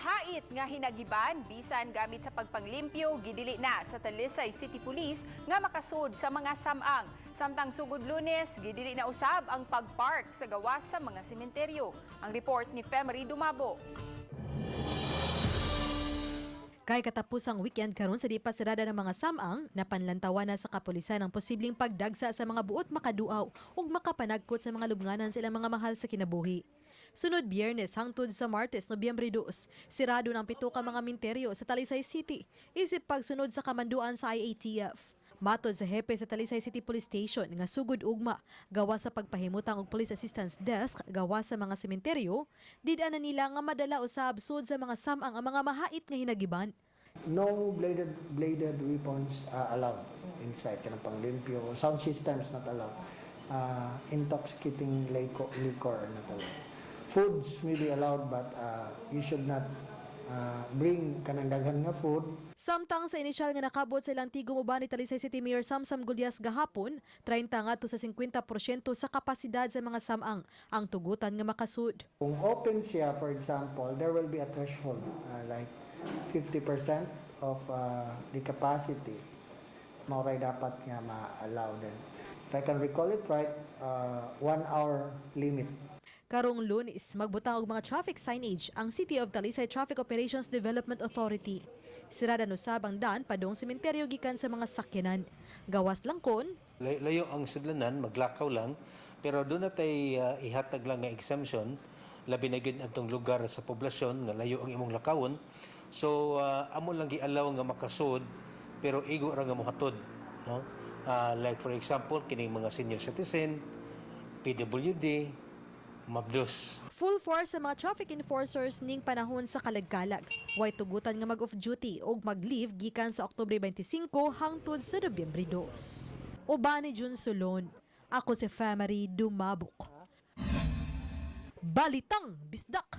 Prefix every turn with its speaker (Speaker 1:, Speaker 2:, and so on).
Speaker 1: Mahait nga hinagiban bisan gamit sa pagpanglimpyo, gidili na sa Talisay City Police nga makasud sa mga samang. Samtang sugod Lunes, gidili na usab ang pagpark sa gawas sa mga sementeryo. Ang report ni Femery Dumabo.
Speaker 2: Kay katapusang weekend karon sa di pa sirada ng mga samang, napanlantawan na sa kapulisan ang posibleng pagdagsa sa mga buot makaduaw ug makapanagkot sa mga lubnganan sa ilang mga mahal sa kinabuhi. Sunod Biyernes hangtod sa Martes, Nobyembre 2, sirado ng pito ka mga minteryo sa Talisay City, isip pagsunod sa kamanduan sa IATF. Matod sa hepe sa Talisay City Police Station nga sugod ugma, gawa sa pagpahimutang og police assistance desk gawa sa mga sementeryo, did-an na nila nga madala usab sud sa mga samang ang mga mahait nga hinagiban.
Speaker 3: No bladed weapons allowed inside, kanang panglimpyo. Sound systems not allowed. Intoxicating liquor not allowed. Foods may be allowed, but you should not bring kanang daghan nga food.
Speaker 2: Samtang sa inisyal nga nakabot sa ilang tigom uban ni Talisay City Mayor Samsam Gullas gahapon, 30 ngadto sa 50% sa kapasidad sa mga samang ang tugutan nga makasud.
Speaker 3: Kung open siya, for example, there will be a threshold, like 50% of the capacity mao ray dapat nga ma-allow. Then if I can recall it right, 1 hour limit.
Speaker 2: Karong Lunes, magbutang og mga traffic signage ang City of Talisay Traffic Operations Development Authority. Sirada usab ang daan padong sementeryo gikan sa mga sakyanan. Gawas lang kon
Speaker 4: Layo ang sudlanan, maglakaw lang, pero doon na tay ihatag lang nga exemption, labi na gyud atong lugar sa poblasyon nga layo ang imong lakawon. So amo lang gialaw nga makasud pero igo ra nga mohatod, no? Like for example, kining mga senior citizen, PWD, mabdos.
Speaker 2: Full force sa mga traffic enforcers ning panahon sa kalagkalag. Way tugutan nga mag-off duty o mag-leave gikan sa Oktubre 25 hangtod sa Nobyembre 2. Uban ni Jun Solon. Ako si Famary Dumabok. Balitang Bisdak!